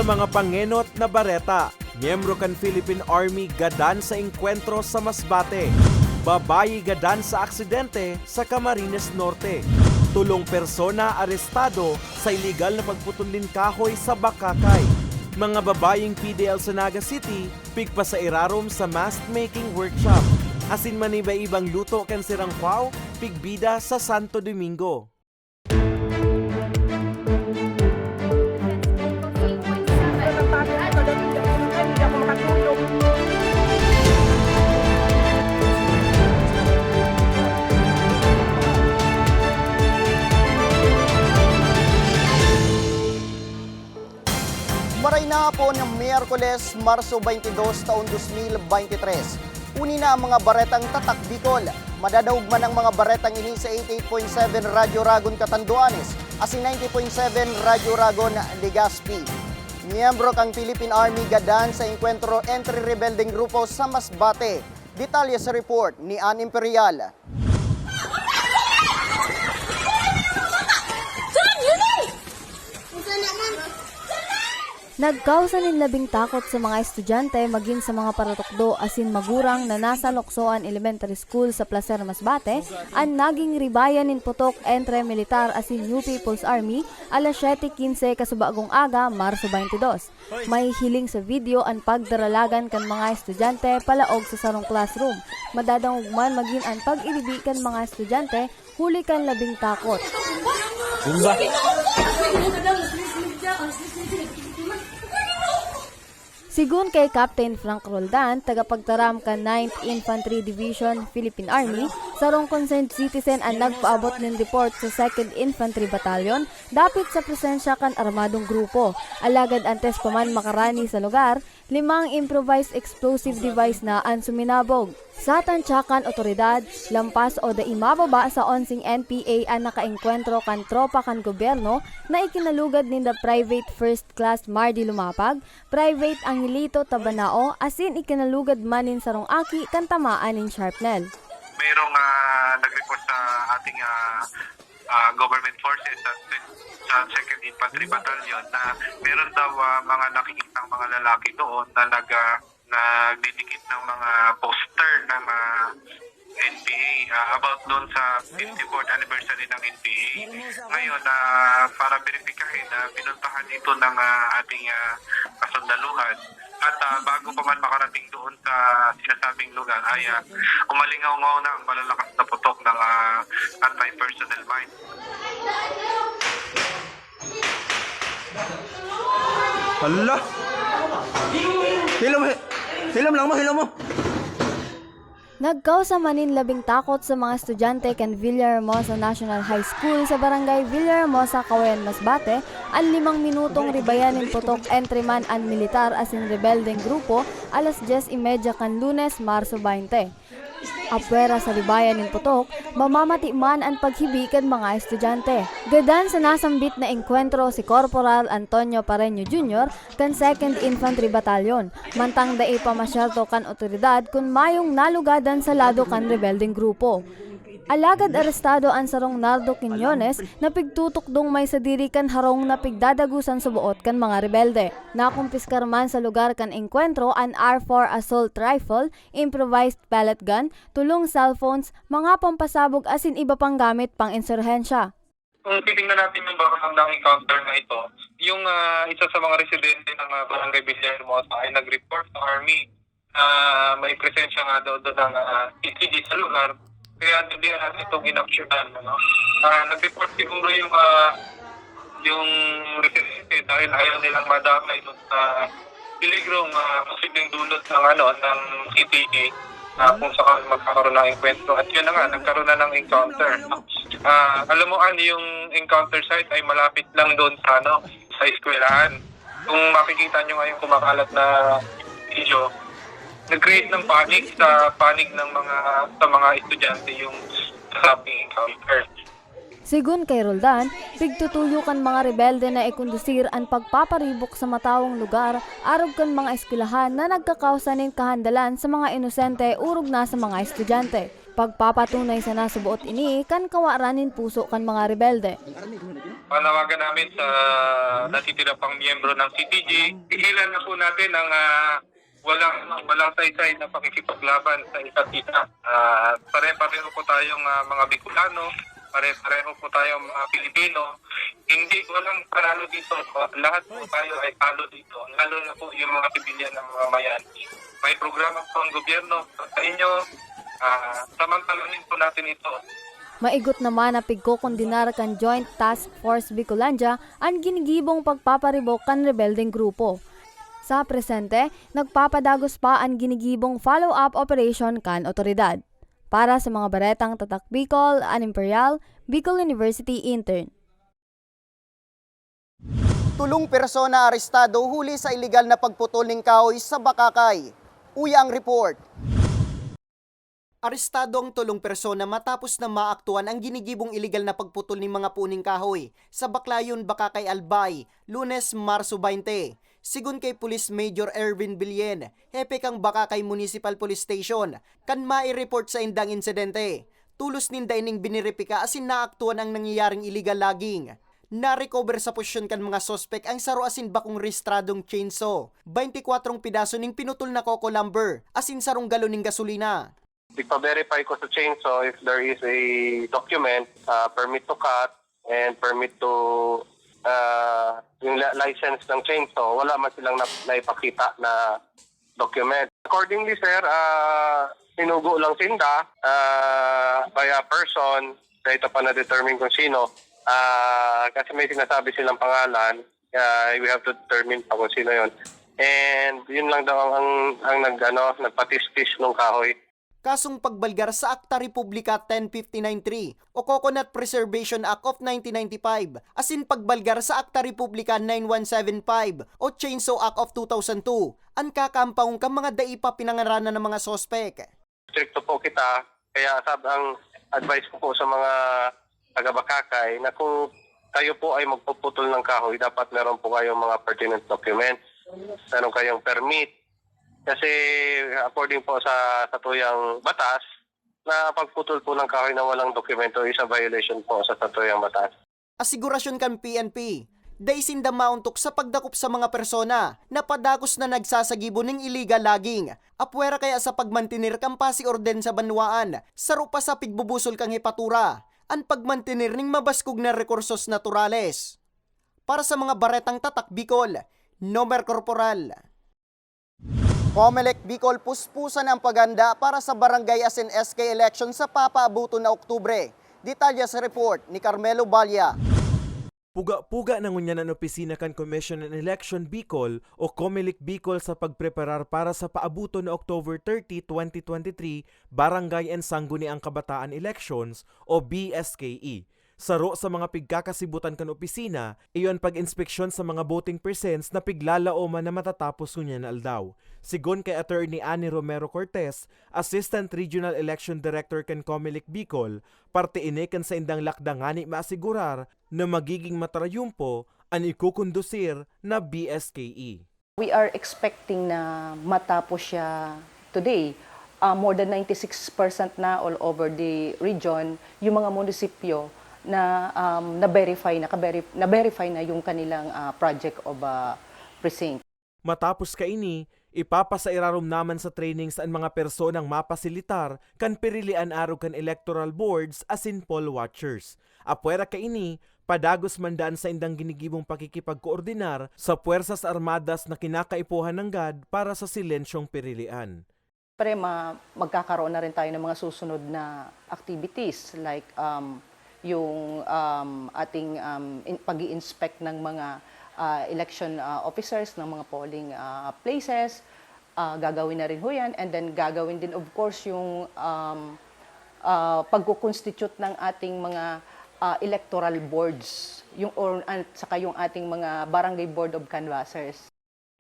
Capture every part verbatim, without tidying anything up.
Mga pangenot na bareta. Miyembro kan Philippine Army gadan sa engkwentro sa Masbate. Babayi gadan sa aksidente sa Camarines Norte. Tulong persona arestado sa iligal na pagputol nin kahoy sa Bacacay. Mga babaying P D L sa Naga City, pigpasairarom sa mask-making workshop. Asin maniba-ibang luto kan Sirang Pao, pigbida sa Santo Domingo. Maray na hapon, Miyerkules, Marso twenty-two, taon dos mil bente tres. Uni na ang mga baretang Tatak Bicol. Madadangog man ang mga baretang ini sa eighty-eight point seven Radyo Ragon Catanduanes asin ninety point seven Radyo Ragon Legazpi. Miyembro kan Philippine Army gadan sa engkwentro entre rebeldeng grupo sa Masbate. Detalye sa report ni Ann Imperial. Nagkausa nin labing takot sa mga estudyante magin sa mga paratukdo asin magurang na nasa Locsoan Elementary School sa Placer, Masbate, an naging ribayan nin putok entre militar asin New People's Army alas siyete quince kasubagong aga, Marso twenty-two. Mahihiling sa video an pagdaralagan kan mga estudyante palaog sa sarong classroom. Madadangog man magin an pag-ibibi kan mga estudyante huli kan labing takot. Bomba! Sigun kay Captain Frank Roldan, tagapagtaram kan Ninth Infantry Division, Philippine Army, sarong concerned citizen an nagpaabot nin report sa Second Infantry Battalion dapit sa presensya kan armadong grupo. Alagad antes pa man makarani sa lugar, limang improvised explosive device na an suminabog. Sa tansya kan otoridad, lampas o dai mababa sa onseng N P A an nakaengkwentro kan tropa kan gobyerno na ikinalugad ninda Private First Class Mardy Lumapag, Private Angelito Tabanao, asin ikinalugad man nin sarong aki kan tamaan nin shrapnel. Mayroong, ah, nag-report sa ating, ah, ah, government forces sa, sa Second Infantry Battalion na meron daw, ah, mga nakikitang mga lalaki doon na nag, ah, nagdidikit ng mga poster ng, ah, N P A, ah, about doon sa fifty-fourth anniversary ng N P A. Ngayon, ah, para beripikahin, ah, pinuntahan ito ng, ah, ating, ah, kasundaluhan. At, ah, bago pa man makarating doon sa sinasabing lugar ay, ah, umalingaw-ngaw na ang malalakas na putok ng, ah, anti-personnel mine. Hala! Hilom, hi-, hilom lang mo, hilom mo! Nagkausa man nin labing takot sa mga estudyante kan Villahermosa National High School sa Barangay Villahermosa, Cauayan, Masbate, an limang minutong ribayan nin putok entre man an militar asin rebeldeng grupo alas dyes y media kan Lunes, Marso baynte. Apwera sa ribayan nin putok, mamamati man an paghibi kan mga estudyante. Gadan sa nasambit na engkwentro si Corporal Antonio Pareño Junior kan Second Infantry Battalion, mantang dai pa masyerto kan otoridad kun mayong nalugadan sa lado kan rebeldeng grupo. Alagad arestado an sarong Nardo Quiñones na pigtutukdong may sadiri kan harong na pigdadagusan sa boot kan mga rebelde. Nakumpiskar man sa lugar kan engkwentro an R four assault rifle, improvised pellet gun, tolong cellphones, mga pampasabog asin iba pang gamit pang-insurhensya. Kung titingnan natin yung background ng encounter na ito, yung, ah, isa sa mga residente ng, ah, Barangay Villahermosa ay nag-report sa army na may presensya nga daw doon ng, ah, T T D sa lugar. Kaya hindi natin itong inaksyonan, ano? Ah, nag-report siguro yung, ah, yung residente dahil ayaw nilang madamay doon sa peligrong, ah, posibleng dulot ng, ano, ng C T E, ah, kung sakaling magkakaroon ng engkwentro. At yun na nga, nagkaroon na ng encounter. Ah, alam mo, Ann, yung encounter site ay malapit lang doon sa, ano, sa eskwelahan. Kung makikita nyo nga yung kumakalat na video, nag-create ng panic sa panig ng mga, sa mga estudyante yung nasabing encounter. Sigun kay Roldan, pigtutuyo kan mga rebelde na ikondusir an pagpaparibok sa matawong lugar arog kan mga eskwelahan na nagkakausa nin kahandalan sa mga inosente orog na sa mga estudyante. Pagpapatunay sana sa boot ini kan kawaran nin puso kan mga rebelde. Panawagan namin sa natitira pang miyembro ng C T G, pigilan na po natin ang ah, walang walang saysay na pakikipaglaban sa isa't isa. Ah, pare-pareho po tayong ah, mga Bicolano, pare-pareho po tayong mga Pilipino. Hindi, walang panalo dito. Lahat po tayo ay talo dito, lalo na po yung mga sibilyan ng mga mayan. May programa po ang gobyerno sa inyo, ah, samantalahin po natin ito. Maigot naman na pigkokondenar kan Joint Task Force Bicolandia an ginigibong pagpaparibok kan rebeldeng grupo. Sa presente, nagpapadagos pa an ginigibong follow-up operation kan otoridad. Para sa mga baretang Tatak Bicol, an Imperial, Bicol University Intern. Tolong persona arestado huli sa iligal na pagputol ning kahoy sa Bacacay. Uya ang report. Arestado ang tolong persona matapos na maaktuhan ang ginigibong iligal na pagputol nin mga puning kahoy sa Baclayon, Bacacay, Albay, Lunes, Marso twenty. Sigon kay Police Major Erwin Billen, hepe kan Bacacay Municipal Police Station, kan mai-report sa indang insidente, tolos ninda ining bineripika asin naaktuhan ang nangyayaring iligal logging. Na-recover sa posisyon kan mga suspek ang saro asin bakong rehistradong chainsaw, twenty-kwatro pidaso ning pinutol na coco lumber, asin sarong galon ning gasolina. Ipa-verify ko sa chainsaw if there is a document, uh, permit to cut and permit to, uh, yung li- license ng chainsaw. Wala man silang nap- naipakita na document. Accordingly, sir, uh, sinugo lang sinda uh, by a person, dahil pa na-determine kung sino. Uh, kasi may sinasabi silang pangalan, uh, we have to determine pa kung sino yon. And yun lang daw ang, ang, ang nag, ano, nagpatistis ng kahoy. Kasong pagbalgar sa Akta Republika ten fifty-nine three o Coconut Preservation Act of nineteen ninety-five, asin pagbalgar sa Akta Republika nine one seven five o Chainsaw Act of two thousand two, an kakampawon kan mga dai pa pinangaranan na mga suspek. Strikto po kita, kaya sab ang advice ko po sa mga taga-Bacacay na kung kayo po ay magpuputol ng kahoy, dapat meron po kayong mga pertinent documents. Meron kayong permit. Kasi according po sa satuyang batas, na pagputol po ng kahoy na walang dokumento is a violation po sa satuyang batas. Asigurasyon kan P N P, dai sinda maontok sa pagdakop sa mga persona na padagos na nagsasagibo ning illegal logging, apwera kaya sa pagmantener kan pasi orden sa banwaan, saro pa sa pigbubusol kan hepatura, an pagmantener ning mabaskog na rekursos naturales. Para sa mga baretang Tatak Bicol, Nomer Corporal. Comelec Bicol puspusan ang paghanda para sa barangay asin S K election sa papaabuton na Oktubre. Detalye sa report ni Carmelo Balla. Puga-puga na ngunyan an opisina kan Commission on Election Bicol o Comelec Bicol sa pagpreparar para sa paabuton na October thirty, twenty twenty-three Barangay and Sangguniang Kabataan Elections o B S K E. Saro sa mga pigkakasibutan kan opisina, iyo an pag-inspeksyon sa mga voting precincts na piglalaoman na matatapos ngunyan na aldaw. Sigon kay Attorney Annie Romero Cortez, Assistant Regional Election Director kan Comelec Bicol, parte ini kan saindang lakda ngani maasigurar na magiging matarayumpo an ikokondusir na B S K E. We are expecting na matapos siya today. Ah, more than ninety-six percent na all over the region yung mga munisipyo na um, na-verify na, kaberi- na-verify na yung kanilang ah, project of ah, precinct. Matapos kaini, ipapasa irarom naman sa trainings an mga personang mapasilitar kan pirilian arog kan electoral boards asin poll watchers. Apwera kaini, padagos man daan saindang ginigibong pakikipagkoordinar sa Puwersas Armadas na kinakaipuhan nanggad para sa silensyong pirilian. Pre, ma- magkakaroon na rin tayo ng mga susunod na activities like um, yung um, ating um, in- pag-i-inspect ng mga ah, election ah, officers ng mga polling ah, places. Ah, gagawin na rin ho yan. And then gagawin din of course yung um, ah, pagko-constitute ng ating mga ah, electoral boards yung or, at saka yung ating mga barangay board of canvassers.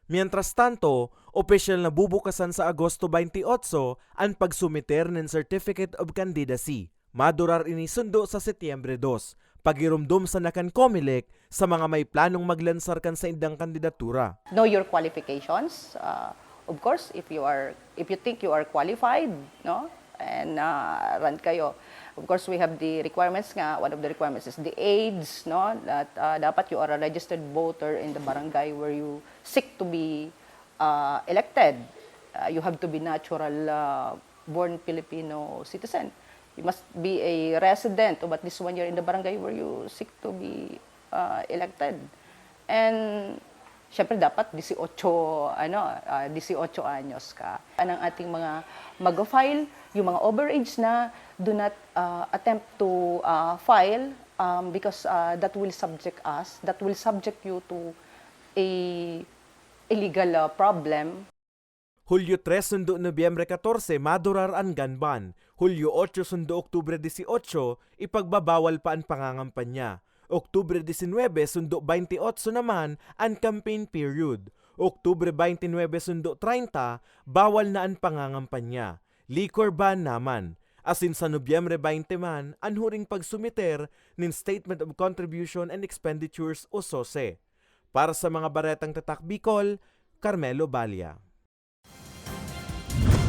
Mientras tanto, opisyal na bubukasan sa Agosto twenty-eight an pagsumiter nin Certificate of Candidacy. Madurar ini sundo sa Setyembre dos. Pagiromdom sana kan Comelec sa mga may planong maglansar kan saindang kandidatura. Know your qualifications. Uh, of course, if you are if you think you are qualified, no? and, ah, run kayo. Of course, we have the requirements nga. One of the requirements is the age, no? That, ah, dapat you are a registered voter in the barangay where you seek to be, ah, elected. Ah, you have to be natural, ah, born Filipino citizen. You must be a resident of at least one year in the barangay where you seek to be, ah, elected. And, syempre, dapat dieciocho, ano, ah, dieciocho anyos ka. Ang ating mga mag-file, yung mga overage na, do not, ah, attempt to, ah, file, um, because, ah, that will subject us, that will subject you to a, a legal, ah, problem. Hulyo tres sundo Nobyembre katorse, madurar an gun ban. Hulyo otso sundo Oktubre dieciocho, ipagbabawal pa an pangangampanya. Oktubre diecinuebe sundo baynte otso naman an campaign period. Oktubre baynte nuebe sundo treinta, bawal na an pangangampanya. Liquor ban naman. Asin sa Nobyembre baynte man an huring pagsumiter nin Statement of Contribution and Expenditures o sose. Para sa mga baretang Tatak Bicol, Carmelo Balia.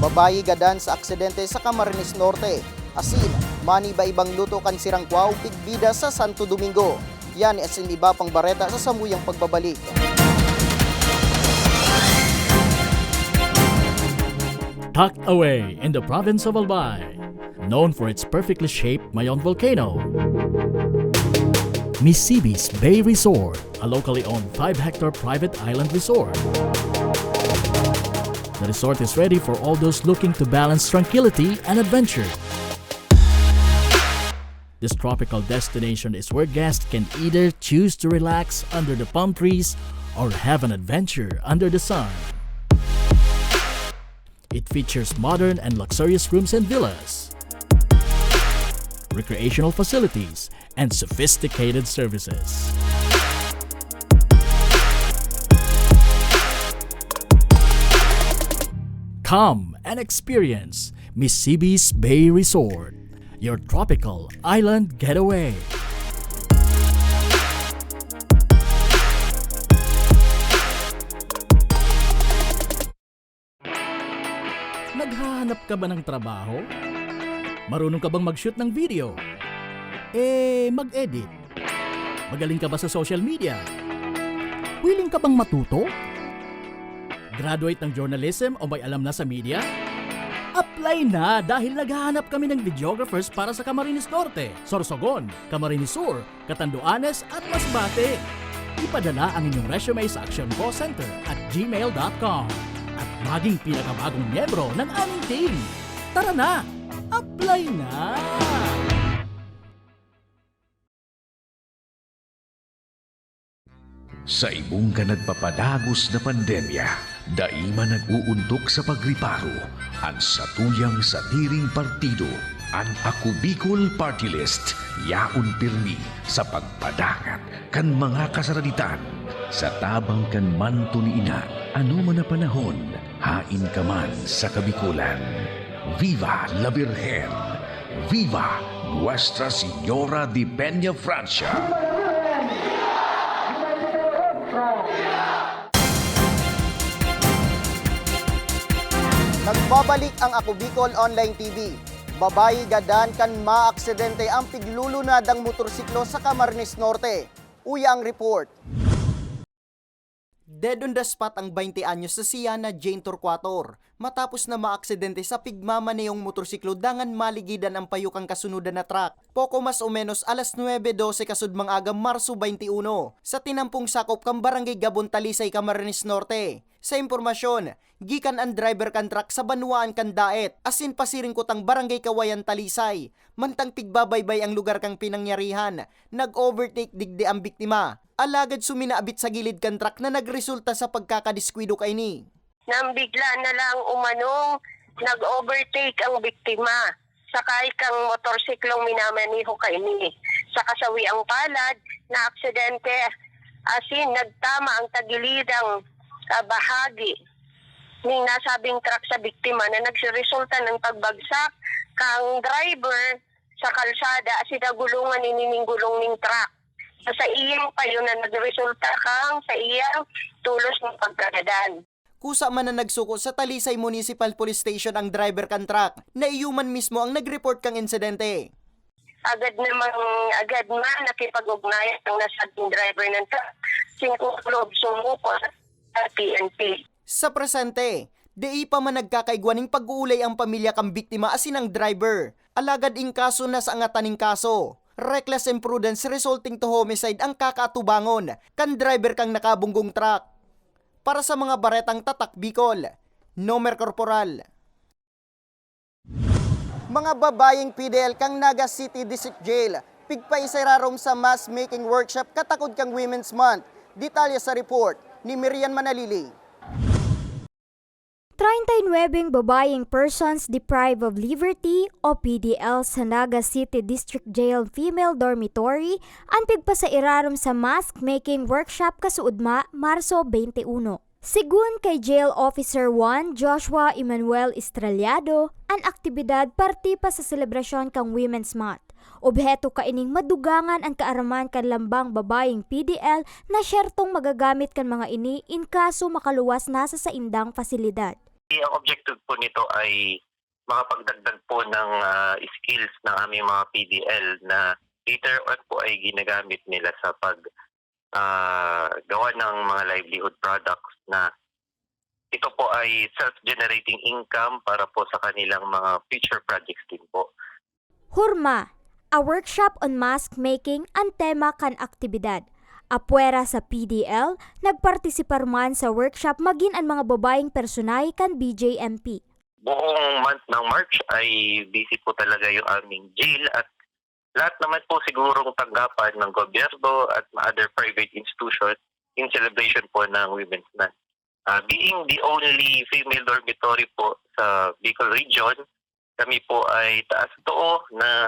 Babayi gadan sa aksidente sa Camarines Norte. Asin, maniba-ibang luto kan sirang kwaw pigbida sa Santo Domingo. Yan asin iba pang bareta sa samuyang pagbabalik. Tucked away in the province of Albay, known for its perfectly shaped Mayon volcano, Misibis Bay Resort, a locally owned five-hectare private island resort. The resort is ready for all those looking to balance tranquility and adventure. This tropical destination is where guests can either choose to relax under the palm trees or have an adventure under the sun. It features modern and luxurious rooms and villas, recreational facilities, and sophisticated services. Come and experience Misibis Bay Resort, your tropical island getaway. Naghahanap ka ba ng trabaho? Marunong ka bang mag-shoot ng video? Eh, mag-edit? Magaling ka ba sa social media? Willing ka bang matuto? Graduate ng journalism o may alam na sa media? Apply na, dahil naghahanap kami ng videographers para sa Camarines Norte, Sorsogon, Camarines Sur, Catanduanes at Masbate. Ipadala ang inyong resume sa actioncallcenter at gmail dot com at maging pinakabagong miyembro ng aming team. Tara na! Apply na! Sa ibong kan nagpapadagos na pandemya, dai man nag-uuntok sa pagriparo an satuyang sadiring partido. An Ako Bicol Party List yaon pirmi sa pagpadangat kan mga kasaraditan sa tabang kan manto ni Ina. Ano man na panahon, hain ka man sa Kabikolan. Viva la Virgen! Viva Nuestra Señora de Peña Francia! Nagbabalik ang Ako Bicol Online T V. Babayi gadan kan maaksidente ang piglulunadang motorsiklo sa Camarines Norte. Uya ang report. Dead on the spot ang baynte anyos na si Yana Jane Torquator matapos na maaksidente sa pigmamanehong motorsiklo dangan maligidan ang payo kan kasunodan na truck. Poko mas o menos alas nuebe dose kasudmang aga, Marso baynte uno, sa tinampong sakop kan Barangay Gabon, Talisay, Camarines Norte. Sa impormasyon, gikan an driver kan truck sa banwaan kan Daet, asin pasiring kutang Barangay Kawayan, Talisay. Mantang pigbabaybay ang lugar kan pinangyarihan, nag-overtake digdi ang biktima. Alagad suminaabit sa gilid kan truck na nagresulta sa pagkakadiskuido kaini. Nang bigla na lang umanong nag-overtake ang biktima, sakay kang motorsiklong minamaneho kaini. Sa kasawiang palad, naaksidente, asin nagtama ang tagilidang, ah, bahagi ning nasabing truck sa biktima na nagresulta nin pagbagsak kang driver sa kalsada asin nagulungan ini ning gulong ning truck. Sa saiyang payo na nagresulta kang saiyang tulos na pagkagadan. Kusa man na nagsuko sa Talisay Municipal Police Station ang driver kan truck, na iyo man mismo ang nag-report kan insidente. Agad namang agad man nakipag-ugnayan ang nasabing driver ng truck, singko loob sumuko sa P N P. Sa presente, dai pa man nagkakaigwa nin pag-uulay ang pamilya kan biktima asin ang driver. Alagad in kaso na sa angatan nin kaso, reckless imprudence resulting to homicide ang kakaatubangon kan driver kan nakabunggong truck. Para sa mga baretang Tatak Bicol, Nomer Corporal. Mga babayeng P D L kan Naga City District Jail, pigpaiserarom sa mask-making workshop katakod kan Women's Month. Detalye sa report ni Mirian Manalili. Treinta y nuebeng babayeng persons deprived of liberty o P D L sa Naga City District Jail Female Dormitory an pigpasairarom sa mask-making workshop kasuodma, Marso twenty-one. Segun kay Jail Officer one Joshua Emmanuel Estrellado, an aktibidad parte pa sa selebrasyon kan Women's Month. Obheto kaining madugangan an kaaraman kan lambang babayeng P D L na syertong magagamit kan mga ini in kaso makaluwas na sa saindang pasilidad. Ang objective po nito ay makapagdagdag po ng ah, skills ng aming mga P D L na later on po ay ginagamit nila sa pag ah, gawa ng mga livelihood products na ito po ay self-generating income para po sa kanilang mga future projects din po. Hurma, a workshop on mask making an tema kan aktibidad. Apwera sa P D L, nagpartisipar man sa workshop magin an mga babayeng personahe kan B J M P. Buong month ng March ay busy po talaga yung aming jail at lahat naman po sigurong tanggapan ng gobyerno at other private institution in celebration po ng Women's Month. Ah, being the only female dormitory po sa Bicol Region, kami po ay taas too na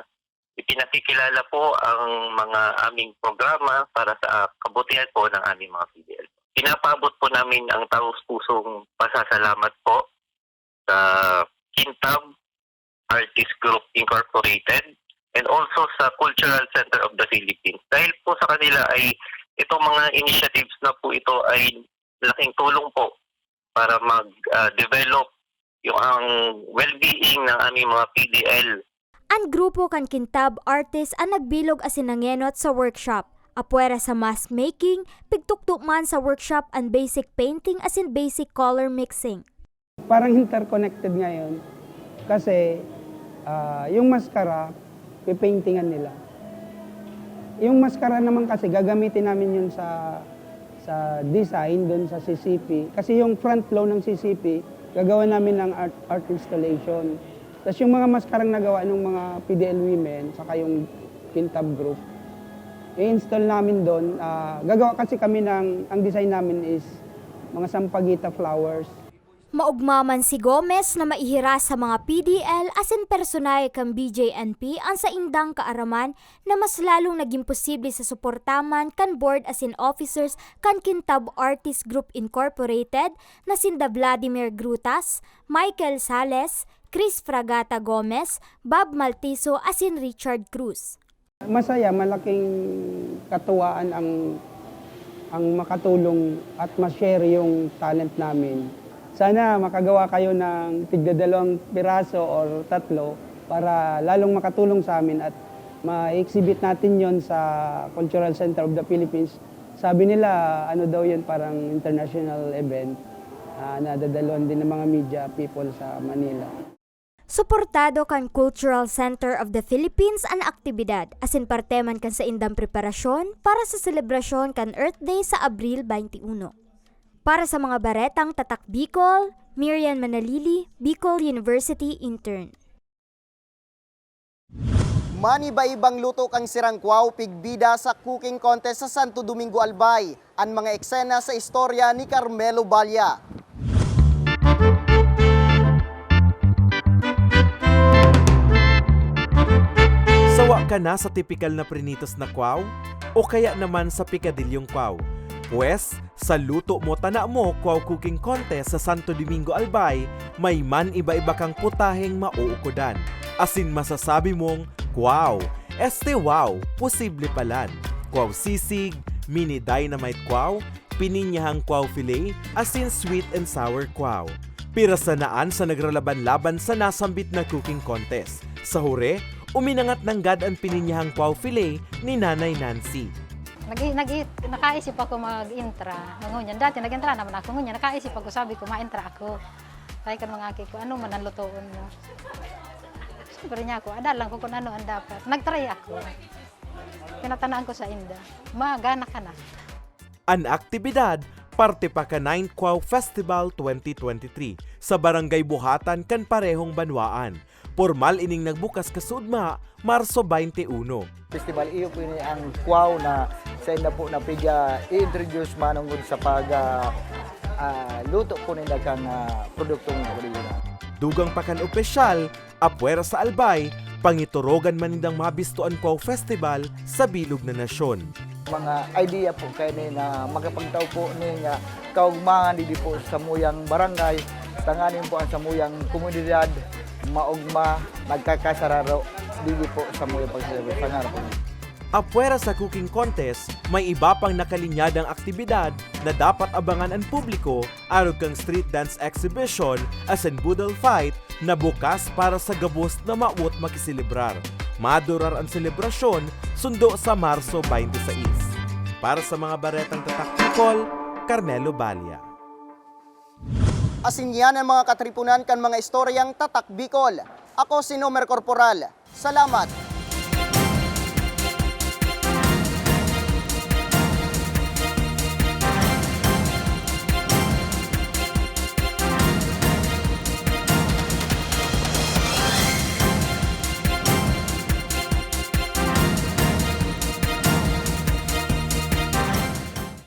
ipinakikilala po ang mga aming programa para sa kabutihan po ng aming mga P D L. Pinapaabot po namin ang taos pusong pasasalamat po sa Kintab Artist Group Incorporated and also sa Cultural Center of the Philippines. Dahil po sa kanila ay itong mga initiatives na po ito ay laking tulong po para mag-develop yung ang well-being ng aming mga P D L. An grupo kan Kintab Artist an nagbilog asin nangenot sa workshop. Apwera sa mask making, pigtukdo man sa workshop an basic painting asin basic color mixing. Parang interconnected ngayon kasi ah, yung maskara, pipaintingan nila. Yung maskara naman kasi gagamitin namin yun sa sa design doon sa C C P. Kasi yung front low ng C C P, gagawa namin ng art, art installation. Tapos yung mga maskarang nagawa ng mga P D L women, saka yung Kintab group, i-install namin doon. Ah, gagawa kasi kami ng, ang design namin is mga sampagita flowers. Maogma man si Gomez na maihiras sa mga P D L asin personahe kan B J N P an saindang kaaraman na mas lalong nagin posible sa suporta man kan board asin officers kan Kintab Artist Group Incorporated na sinda Vladimir Grutas, Michael Sales, Chris Fragata Gomez, Bob Maltiso asin Richard Cruz. Masaya, malaking katuwaan ang ang makatulong at ma-share yung talent namin. Sana makagawa kayo ng tigdadalawang piraso or tatlo para lalong makatulong sa amin at ma-exhibit natin yon sa Cultural Center of the Philippines. Sabi nila, ano daw yun, parang international event ah, na dadalon din ng mga media people sa Manila. Suportado kan Cultural Center of the Philippines an aktibidad asin parte man kan saindang preparasyon para sa selebrasyon kan Earth Day sa Abril twenty-one. Para sa mga baretang Tatak Bicol, Mirian Manalili, Bicol University Intern. Maniba-ibang luto kan sirang kwaw pigbida sa cooking contest sa Santo Domingo, Albay. An mga eksena sa istorya ni Carmelo Balla. Sawa ka na sa tipikal na prinitos na kwaw? O kaya naman sa pikadilyong kwaw? Pwes, sa Luto Mo Tana Mo Kwaw Cooking Contest sa Santo Domingo, Albay, may man-iba-iba kang putaheng mauukodan. Asin masasabi mong, "Kwaw! Este wow! Posible palan!" Kwaw sisig, mini dynamite kwaw, pininyahang kwaw fillet, asin sweet and sour kwaw. Pirasanaan sa nagralaban-laban sa nasambit na cooking contest. Sa hure, uminangat nanggad an pininyahang kwaw fillet ni Nanay Nancy. Nag, nag, nakaisip ako mag-intra. Ngunyan, dati nag-intra naman ako. Ngunyan, nakaisip ako, sabi ko, ma-intra ako. Sabi ko mga aki ko, ano man ang lutoon mo? Siyempre niya ako, ada lang ko kung ano ang dapat. Nag-try ako. Pinatanaan ko sa inda. Magana ka na. An aktibidad, parte pa kan ninth Kwaw Festival twenty twenty-three sa Barangay Buhatan kan parehong banwaan. Pormal ining nagbukas kasuodma, Marso twenty-one. Festival, iyo po ini ang kwaw na sa inda po na piga i-introduce manungod sa pag ah, ah, luto po ninda kang ah, produktong original. Dugang pa kan opisyal, apwera sa Albay, pangiturogan man nindang mabisto an Kwaw Festival sa bilog na nasyon. Mga idea po kaini na makapagtao po ning ah, kaugmahan digdi po sa samuyang barangay, tanganing po ang samuyang komunidad maugma, nagkakasararo digdi po sa samuyang pagsasabi. Pangarap po. Apwera sa cooking contest, may iba pang nakalinyadang aktibidad na dapat abangan an publiko, arog kan street dance exhibition asin boodle fight na bukas para sa gabos na mawot makiselebrar. Madurar an selebrasyon sundo sa Marso twenty-six. Para sa mga baretang Tatak Bicol, Carmelo Balia. Asin yan ang mga katripunan kan mga istoryang Tatak Bicol. Ako si Nomer Corporal. Salamat!